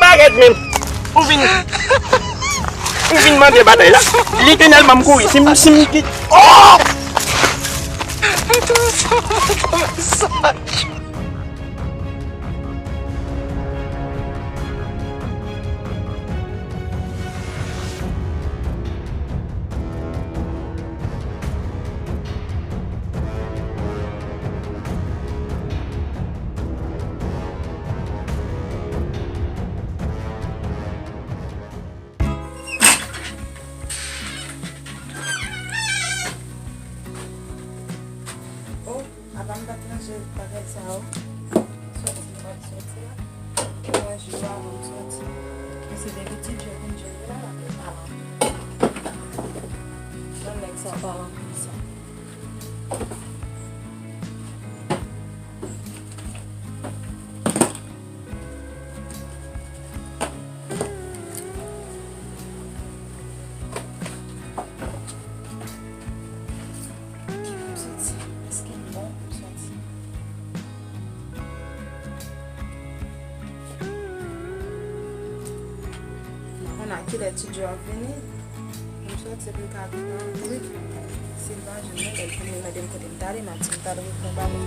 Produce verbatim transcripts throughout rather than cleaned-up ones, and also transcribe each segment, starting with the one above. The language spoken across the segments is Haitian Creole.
Arèt menm. Ou vin, ou vin mande batay la. Letènèl ban m kouri. Si m, si m ki, oh! Oh, apa m t ap ranje bagay sa yo? Sòti m t ap sòti la. Mwen ranje yo avan m sòti. Men se depi ti Djo vin jere la, l ap pale. Jan nèg sa pale anpil sa. Ki pou m sòti? Èske l bon pou m sòti? M pa konn a kilè Ti Djo ap vini. M sòti pou l ka vin antre. Si l pa jwenn mwen, lè l vini, l mande m kote m t ale, m ap di m t al repran bagay.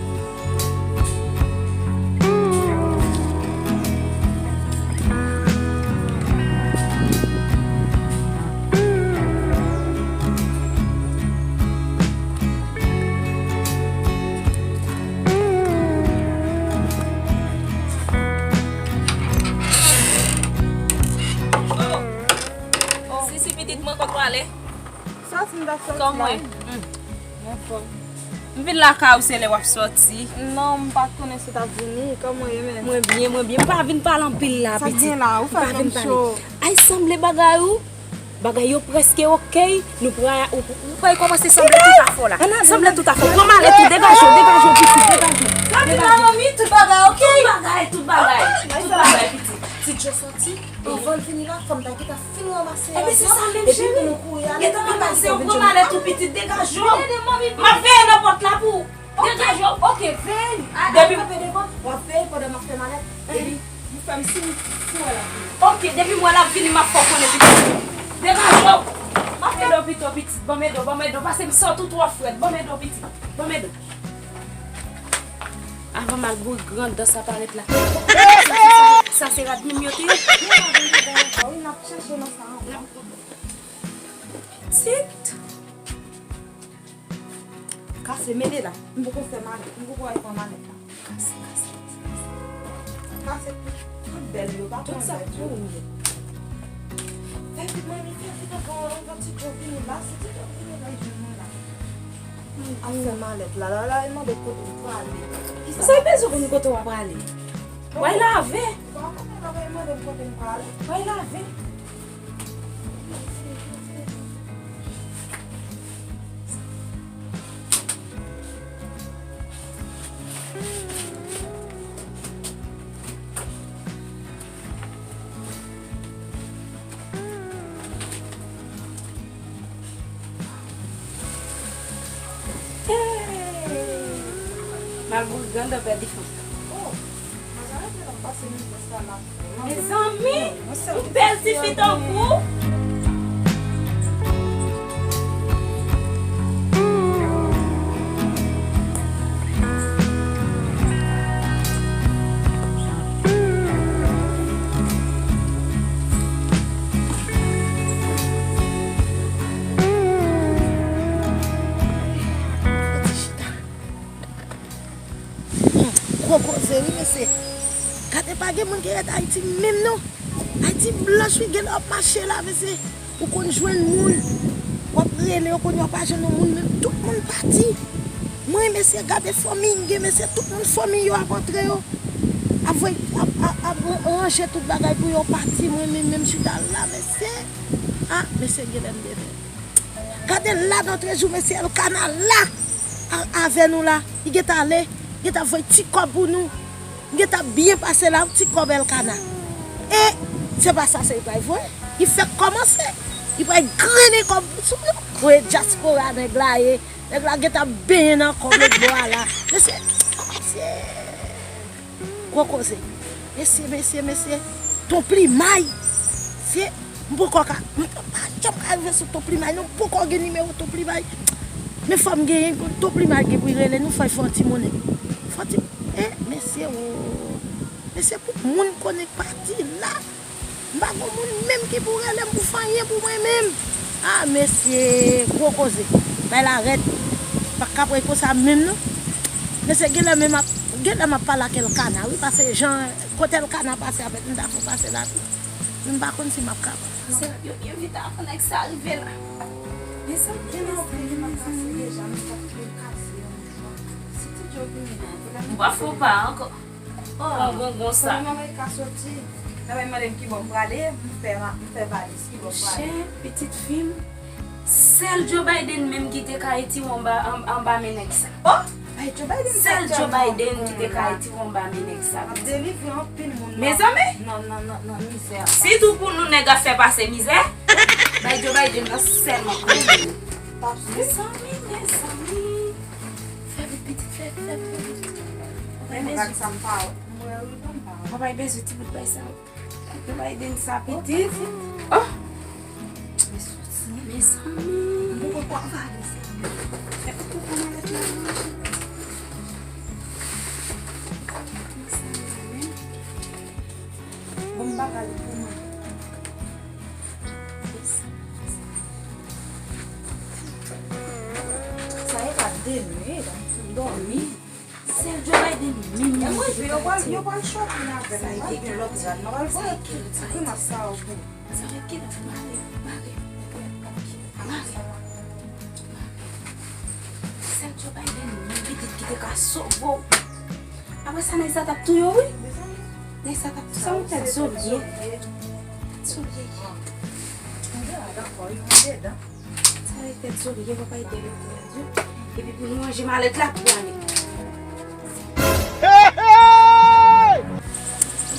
Sisi pitit mwen, kote w ale? Sòti m t ap sòti la. Kòman w ye? Hmm. M anfòm. M vin lakay ou se lè w ap sòti. Non, m pa t konnen si w t ap vini. Kòman w ye menm? Mwen byen, mwen byen. M pa vin pale anpil la, pitit. Sa gen la, ou fè kè m cho. Ay, sanble bagay ou. Bagay yo prèske ok. Nou pral, ou, ou pral kòmanse sanble tout afè w la. Sanble tout afè w. Pran malèt ou, degaje w, degaje w, pitit, degaje w. Sa ki pa manmi, tout bagay ok. Tout bagay, tout bagay. Tout bagay, pitit. Ti Djo sòti, anvan l vini la, fò m ta gentan fin ranmase yo. Ebyen, se sa menm, cheri. Epi pou nou kouri ale, gentan ranmase yo, pran malèt ou, pitit, degaje w. M ap veye nan pòt la pou ou. Degaje w. Ok, veye. Depi kanpe devan, w ap veye pandan m ap fè malèt. Epi, ou fè m siy si w wè l ap vini. Ok, depi m wè l ap vini, m ap fè w konnen, pitit. Degaje w. M ap fè do pito, pitit. Ban m ede w, ban m ede w. Pase m santi w twò frèt. Ban m ede w, pitit. Ban m ede w. Avan m al bouri gran dan sa parèt la. Sa se rad menm yo te ye? Wi, n ap chèche nan sa ankò. Pitit. Kase, mete la. M poko fè malèt. M poko al pran malèt la. Kase, kase, kase. Kase tout, tout bèl yo, pa pran bèl yo. Fè vit, manmi, fè vit avan, avan Ti Djo vini la. Si Ti Djo vini la, li jwenn mwen la. Afè malèt la, la, la, e mande kote m prale. Sa bezwen konn kote w ap prale. W al lave. Ou pa konnen lè w mande m kote m prale. W al lave. M al bouri gran dan pèdi fanm. Mezanmi, yon bèl tifi tankou. Gwo koze wi mesye. Gade pa gen moun ki ret Ayiti menm non. Ayiti blanch wi, genlè w ap mache la mesye. Ou konn jwenn moun, w ap rele yo kounye a w pa jwenn yon moun menm. Tout moun pati. Mwen mesye gade fanmi m gen mesye, tout moun fanmi yo ap antre yo. Ap voye, ap, ap, ap ranje tout bagay pou yo pati. Mwen menm, menm chita la mesye. Ah, mesye genlè m demen. Gade la nan trè jou mesye Elkana la a, avè nou la. Li gentan ale, gentan voye ti kòb pou nou. Li gentan byen pase la, ti kòb Elkana. E se pa sa se li pral voye. Li fèk kòmanse. Li pral grennen kòb sou nou. Voye dyaspora nèg la ye. Nèg la gentan benyen nan kòb lòt bò a la. Mesye, mesye. Gwo koze. Mesye, mesye, mesye. Ton Plimay. Se, m poko ka, m pa janm ka rive sou Ton Plimay, non, m poko gen nimewo Ton Plimay. Men fò m genyen, Ton Plimay gen pou l rele nou, fò l fè yon ti monnen. Fò ti, e, mesye, o. Mesye, pou moun konnen pati la. M pa gon moun menm ki pou rele m pou fè anyen pou mwen menm. A, mesye, gwo koze. Bay la rèd. Pa ka pran konsa menm, non. Mesye, genlè menm ap, genlè m ap pale ak Elkana, wi, paske jan, kote Elkana pase avèk m, ta fè pase la tou. Men m pa konn si m ap kapab. Se yo gen vit avan nèg sa rive la. Men sa, gen anpil nan pase deja, men sa, men kase yo. Si ti Djo vini nan, pou la m pa fè w pa ankò. Oh, gon, gon, gon sa. Kòman manman ka soti? Nan men mande m ki bò m prale, m fè, m fè valiz ki bò m prale. Chè, pitit fi m, sèl Joe Biden menm ki te ka retire anba, an-, anba men nèg sa. Oh! Bay Joe Biden sèl Joe Biden ki te ka retire anba men nèg sa. Ap delivre anpil moun nan. Mezanmi! Nan, nan, nan, nan mizè. Sitou pou nou nèg ap fè pase mizè, bay Joe Biden nan sèlman pou nou. Mezanmi, mezanmi. Fè vit, pitit, fè vit, fè vit, fè vit. Ou bay bezwen. Ou bay bezwen ti bout bay sa. Ou bay den sa pitit. Oh! Mezanmi. Mwen poko avale sa. Fè pou kou kòman lèt la manje. Mezanmi. Bon, m pa pale pou mwen. Sa e pa de nwi, m dòmi. Sèl Joe Biden menm. E mwen, yo pral, yo pral shopping avè m. Yo pral gen lòt rad. Mwen pral voye tout ti grimas sa yo pou. Sa vle ki lòt mare, mare. Mare. Sèl Joe Biden menm pitit ki te ka sove w. Apre sa, nèg sa t ap touye w, wi. Nèg sa t ap touye w. Sa yon tèt zolye. Tèt zolye. Sa yon tèt zolye, papa, ede l antre la, wi. Epi pou nou manje malèt la, pou ale.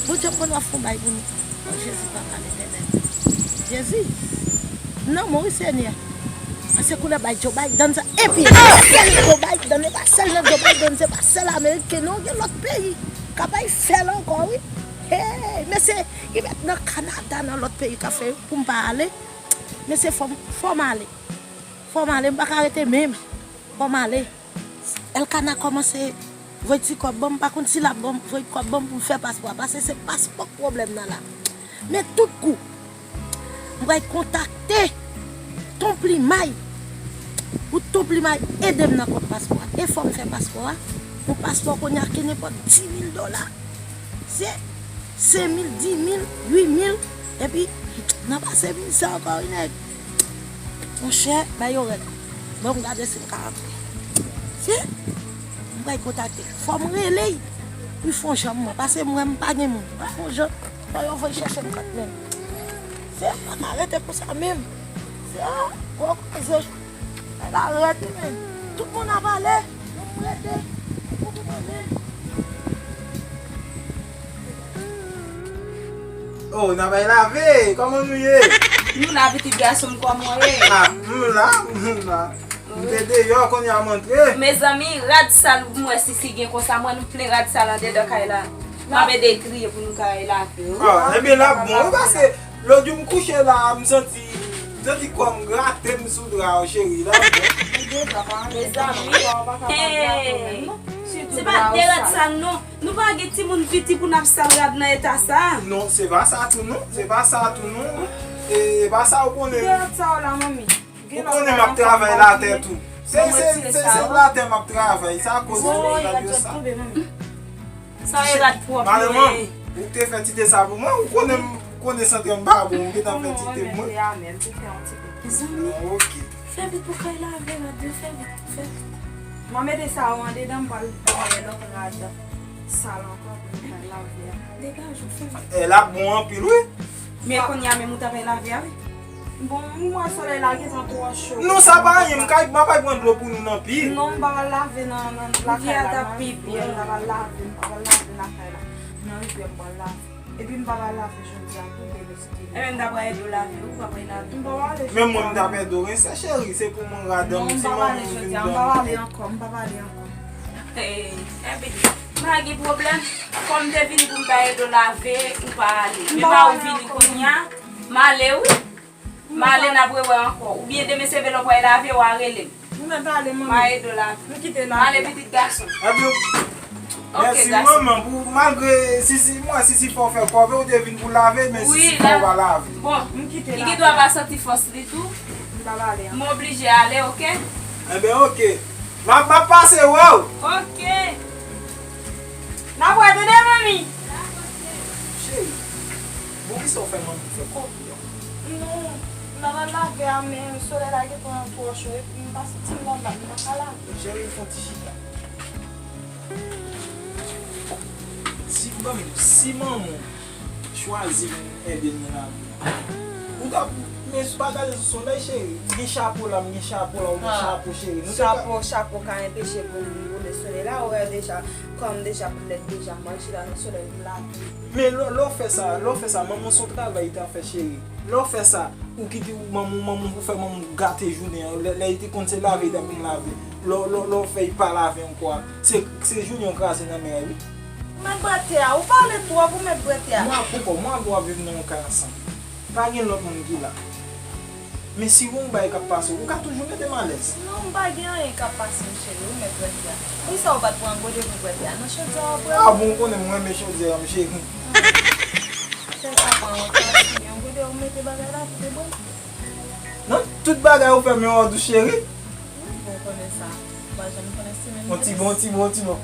Bondye konn w ap fè yon bagay pou nou. O Jezi, Papa Letènèl. Jezi. Non, Moris Senyè. Paske koulè bay Joe Biden sa. Epi, sèl Joe Biden, e pa sèl nan Joe Biden, se pa sèl Ameriken, non, gen lòt peyi k ap bay fè l ankò, wi. Hey, men se, li mèt nan Kanada, nan lòt peyi k ap fè pou m pa ale. Men se fò m, fò m ale. Fò m ale, m pa ka rete menm. Fò m ale. Elkana kòmanse voye ti kòb ban m, m pa konn si l ap ban m, voye kòb ban m pou m fè paspò a, paske se paspò k pwoblèm nan la. Men tout kou, m pral kontakte Ton Plimay, pou Ton Plimay ede m nan kòb paspò a. E fò m fè paspò a. Yon paspò kounye a ki nenpòt dis mil dola. Se senk mil, dis mil, uit mil, epi nan pase mil sa ankò, wi, nèg. Monchè, bay yo rèd. Bon, m gade si m ka rantre. Si, m pral kontakte. Fò m rele l. Wi, fè yon jan mwen, paske m wè m pa gen moun. Fè yon jan, fò yo voye chèche m kot menm. Si, m pa ka rete konsa menm. Si, gwo koze. Ala rèd, men. Tout moun ap ale. Mwen rete. Pou mwen menm. Oh, n ap al lave. Kòman nou ye? Nou la, pitit gason m, kòman w ye? Ah, m la, m la. M te deyò, kounye a m antre. Mezanmi, rad sal, m wè Sisi gen konsa, mwen nou plen rad sal andedan kay la. M ap ede triye pou nou ka al lave. Ah, ebyen, l ap bon, wi, paske lòt jou m kouche la, m santi, m santi kò m grate m sou dra yo, cheri, l ap bon. Mezanmi, hey, se pa de rad sal, non. Nou pa gen timoun piti pou n ap sal rad nan eta sa. Non, se pa sa tou, non. Se pa sa tou, non. E, e pa sa ou konnen. Ki rad sa w la, manmi? Ou konnen m ap travay latè tou. Se, se, se, se latè m ap travay. Sa koz rad yo sa. Sa e rad pwòp yo ye. Ou te fè tite sa pou mwen. Ou konnen m, konnen sante m pa bon. Ou gentan fè tite pou mwen. Mezanmi. Ok. Fè vit pou kay lave, rad yo, fè vit, fè vit. Mwen mete sa yo andedan, m pral voye lòt rad sal ankò pou nou kay lave a. Degaje w, fè vit. E, l ap bon anpil, wi. Men kounye a menm ou t ap al lave a, wi. Bon, m wè solèy la gentan twò cho. Non, sa pa anyen, m kay, m ap al pran dlo pou nou nan pi. Non, m pa pral lave nan, nan lakay la, non. Rivyè a t ap pi bèl. M pa pral lave, m pa pral lave lakay la. Nan rivyè m pral lave. Epi m pa pral lave jodi a tou, Delo, si Delo. Ebyen, m ta pral ede w lave, ou pa pral lave. M pa pral ale jodi a. Menm mwen, m ta pèdi w, rense cheri, se pou mwen radan m, si manman m vin dòmi. Non, m pa pral ale jodi a, m pa pral ale ankò, m pa pral ale ankò. Hey, hey, baby. Pa gen pwoblèm. Kòm m te vini pou m ta ede w lave, ou pa ale. Men pa ou vini kounye a, m ale wi. M ale, n ap rewè ankò. Oubyen demen se vle w pral lave, w a rele m. M mèt ale, manmi. M a ede w lave. M kite la. M ale, pitit gason. Ebyen, mèsi manman pou malgre Sisi, mwen Sisi fè w fè kòve, ou te vin pou lave, men Sisi fè w pa lave. Bon, m kite la. Li gen dwa pa santi fòs li tou. M pa pale ankò. M oblije ale, oke? Ebyen, oke. M ap, m ap pase wè w. Oke. N ap wè tande, manmi. Cheri, bon, kisa w fè manmi fè kòve a? Non, m ta pral lave a, men solèy la gentan twò cho, epi m pa santi m nòmal, m pa ka lave. Cheri, fè yon ti chita. Si, ban m, si manman w chwazi vin ede nou lave, ou t ap, men pa gade sou solèy, cheri. M gen chapo la, m gen chapo la, ou gen chapo, cheri. Nou te ka Chapo, chapo ka enpeche pou m boule solèy la, ou wè deja, kòm deja pou lèt deja, m al chita nan solèy pou lave. Men lè, lè w fè sa, lè w fè sa, manman w se yon travay li ta fè, cheri. Lè w fè sa, ou kite manman w, manman w pou fè manman w gate jounen an. Lè, lè li te konn se lave li t ap vin lave. Lè, lè, lè w fè li pa lave ankò a, se, se jounen w kraze nan men l, wi. Ou mèt bwè tè a, ou pale twòp, ou mèt bwè tè a. Mwen ak ou, mwen ak ou ap viv nan yon kay ansanm. Pa gen lòt moun ki la. Men si gen yon bagay k ap pase w, ou ka toujou mete m alèz. Non, m pa gen anyen k ap pase m, cheri, ou mèt bwè tè a. Poukisa ou pa t pran gode pou bwè tè a? Nan chodyè a w ap bwè l. Ah bon, ou konnen m renmen chodyè a, m cheri. Fè sa pa wont, pa simen yon gode, ou mete bagay la pou te bwè. Nan tout bagay ou fè m yon òd, cheri. Wi, bon, ou konnen sa. Ou pa janm konnen simen m. On ti bon, on ti bon, on ti bon.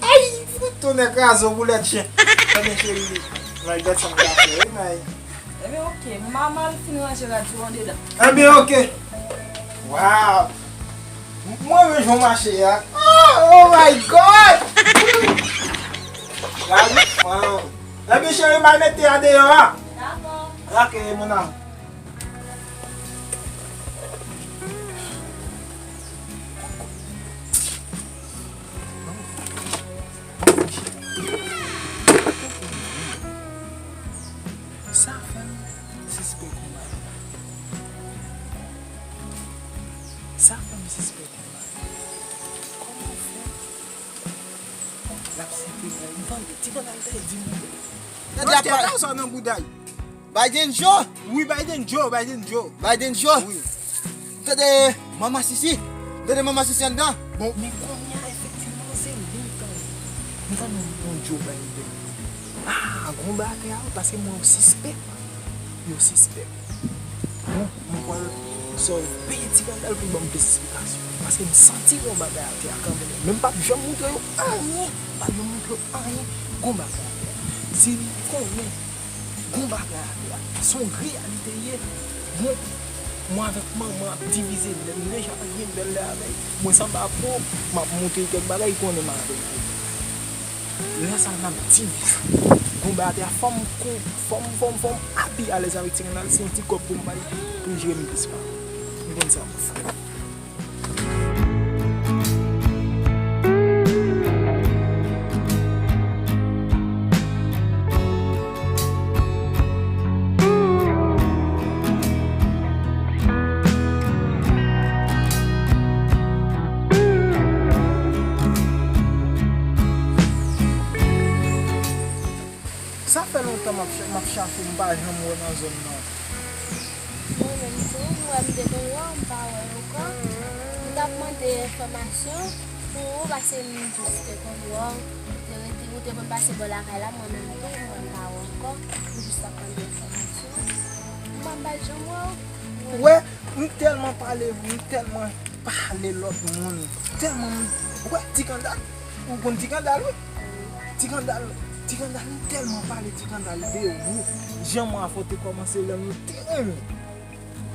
Ay! Fout tonnè kraze w boulèt chen. Ebyen, cheri, may gad sa m ka fè, wi, may. Ebyen, oke. M a, m al fin ranje rad yo andedan. Ebyen, oke. Wow! Mwen renmen jan w mache a. Ah, oh my God! Gade fanm. Ebyen, cheri, m al mete a deyò a. Dakò. Oke, mon amour. Sa fè m sispèk yon bagay. Sa fè m sispèk yon bagay. Kòman fè l ap site pou m tande ti kanal te di m. Gade apa sa nan bouda l. Biden Joe! Wi, Biden Joe, Biden Joe. Biden Joe! Wi. Tande, manman Sisi. Tande, manman Sisi anndan. Bon. Men kounye a, efektivman, se li m tande. M tande yon Joe Biden. Ah, gon batè a, wi, paske mwen yo sispèk. Yo sispèk. Bon, mwen pral sòl peye ti kanal pou l ban m plis esplikasyon. Paske m santi gon bagay atè a kanmenm. Men m p ap janm moutre yo anyen. M p ap janm moutre yo anyen. Gon bagay atè a. Si li konnen gon bagay atè a. Se yon reyalite l ye. Bon, mwen avèk manman ap divize nèg. M deja pa gen bèl lè avè l. Mwen sanble ak ou, m ap montre l kèk bagay, li konnen m avè l. Lè sa a, n ap divize. Gon bagay atè a, fò m kon, fò m, fò m, fò m api alèz avèk ti kanal, se yon ti kòb pou m bay, pou l jere m plis pa. M konn sa pou fè. Sa fè lontan m ap ch-, m ap chache, m pa janm wè nan zòn nan. Mwen menm tou, m wè m te konn wè w, m pa wè w ankò. M t ap mande enfòmasyon pou ou, paske m jis te konn wè w. Ou te rete, ou te konn pase bò lakay la, mwen menm tou, mwen pa wè w ankò. M jis t ap mande enfòmasyon. Mwen pa janm wè w. Ou wè, m tèlman pale, m tèlman pale lòt moun. Tèlman m, ou wè, Ti Kandal? Ou konn Ti Kandal, wi? Ti Kandal, Ti Kandal, m tèlman pale Ti Kandal de ou. Jan mwen avè w te kòmanse, lè nou te renmen.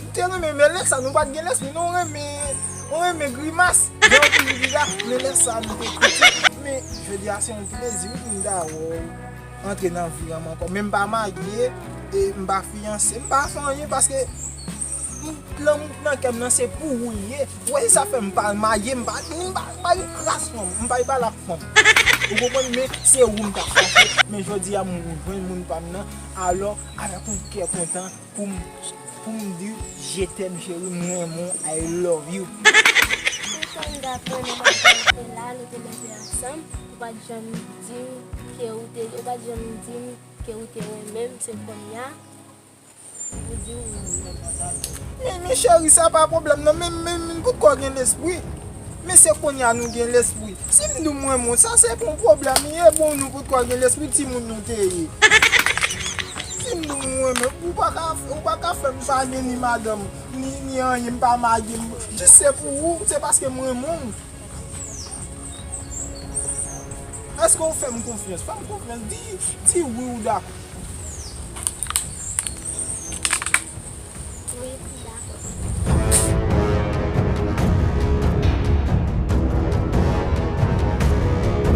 M te renmen, men lè sa nou pa t gen lespri, nou renmen, nou renmen grimas. Jan w toujou di la, men lè sa nou te kritik. Men jodi a se yon plezi, wi, pou m ta wè w antre nan vi an m ankò. Men m pa marye, e m pa fiyanse, m pa fè anyen paske m, lanmou k nan kè m nan se pou ou l ye. Ou wè, se sa fè m pa marye, m pa, m pa, m pa gen kras fanm, m pa pale ak fanm. Ou konprann? Men se ou m t ap chache, men jodi a m jwenn moun pa m nan, alò, avèk yon kè kontan, pou m, pou m di, je t'aime, cheri, m renmen w, I love you. Dakò, nou pa t janm te la, nou te leve ansanm. Ou pa t janm di m ke ou te, ou pa t janm di m ke ou te renmen m, se kounye a ou di ou renmen m. Men, men cheri, sa pa pwoblèm non, men, men, men poukò gen lespri? Men se kounye a nou gen lespri. Si m di w m renmen w, sa se pou yon pwoblèm li ye, bon, nou poukò gen lespri, timoun nou te ye. Si m di w m renmen w, ou pa ka, ou pa ka fè m pa gen ni madanm, ni, ni anyen, m pa marye, m, jis se pou ou, se paske m renmen w. Èske w fè m konfyans? Fè m konfyans, di, di wi ou dakò.